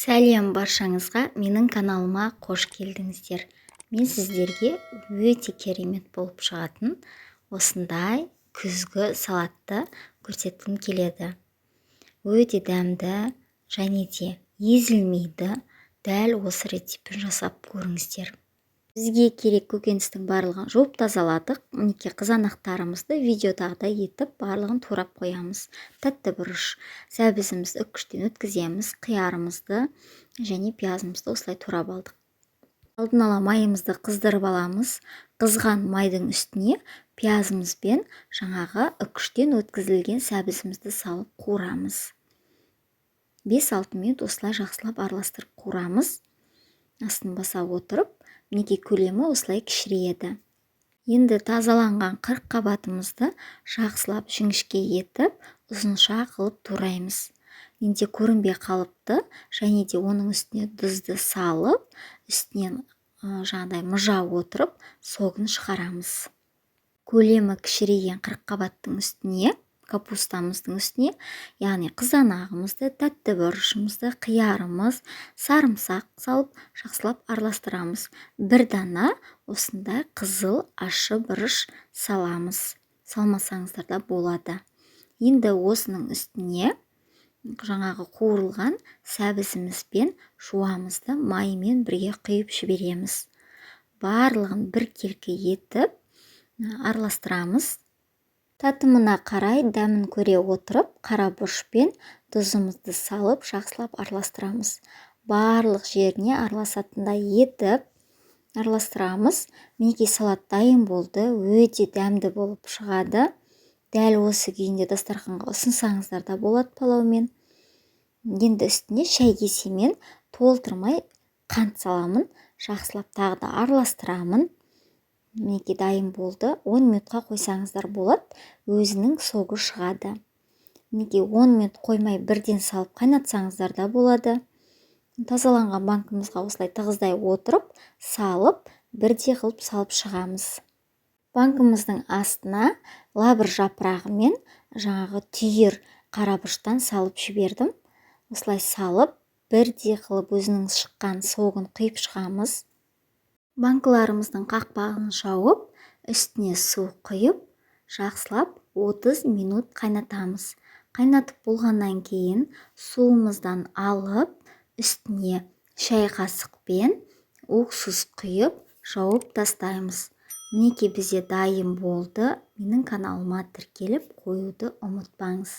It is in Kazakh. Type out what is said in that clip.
Сәлем баршаңызға! Менің каналыма қош келдіңіздер! Мен сіздерге өте керемет болып шығатын осындай күзгі салатты көрсеткім келеді. Өте дәмді және де езілмейді. Дәл осы рецептпен жасап көріңіздер. Бізге керек көкөністің барлығын жуып тазаладық. Мінекей, қызанақтарымызды видеодағыдай етіп барлығын турап қоямыз. Тәтті бұрыш, сәбізімізді үккіштен өткіземіз. Қиярымызды және пиязымызды осылай турап алдық. Алдын ала майымызды қыздырып аламыз. Қызған майдың үстіне пиязымыз бен жаңағы үккіштен өткізілген сәбізімізді салып қуырамыз. 5-6 минут осылай жақсылап араластырып қуырамыз, астын баса отырып. Мінекей, көлемі осылай кішірейеді. Енді тазаланған қырыққабатымызды жақсылап жіңішке етіп, ұзынша қылып тураймыз. Менде көрінбей қалыпты. Және де оның үстіне тұзды салып, үстінен жаңағыдай мыжа отырып, согын шығарамыз. Көлемі кішірейген қырыққабаттың үстіне, капустамыздың үстіне, яғни қызанағымызды, тәтті бұрышымызды, қиярымыз, сарымсақ салып, жақсылап араластырамыз. Бір дана осындай қызыл ащы бұрыш саламыз, салмасаңыздар да болады. Енді осының үстіне жаңағы қуырылған сәбізіміз бен жуамызды маймен бірге құйып жібереміз. Барлығын біркелкі етіп араластырамыз. Татымына қарай дәмін көре отырып, қара бұрыш пен тұзымызды салып, жақсылап араластырамыз. Барлық жеріне араласатындай етіп араластырамыз. Мінекей, салат дайын болды. Өте дәмді болып шығады. Дәл осы күйінде дастарханға ұсынсаңыздар да болады палаумен. Енді үстіне шай кесемен толтырмай қант саламын. Жақсылап тағы да араластырамын. Мінекей, дайын болды. 10 минутқа қойсаңыздар болады, өзінің согы шығады. Мінекей, 10 минут қоймай, бірден салып қайнатсаңыздар да болады. Тазаланған банкімізға осылай тығыздай отырып салып, бірдей қылып салып шығамыз. Банкіміздің астына лавр жапырағы мен жаңағы түйір қара бұрыштан салып жібердім. Осылай салып, бірдей қылып өзінің шыққан согын құйып шығамыз. Банкаларымыздың қақпағын жауып, үстіне су құйып, жақсылап 30 минут қайнатамыз. Қайнатып болғаннан кейін суымыздан алып, үстіне шай қасықпен уксус құйып, жауып тастаймыз. Мінекей, бізде дайын болды. Менің каналыма тіркеліп қоюды ұмытпаңыз.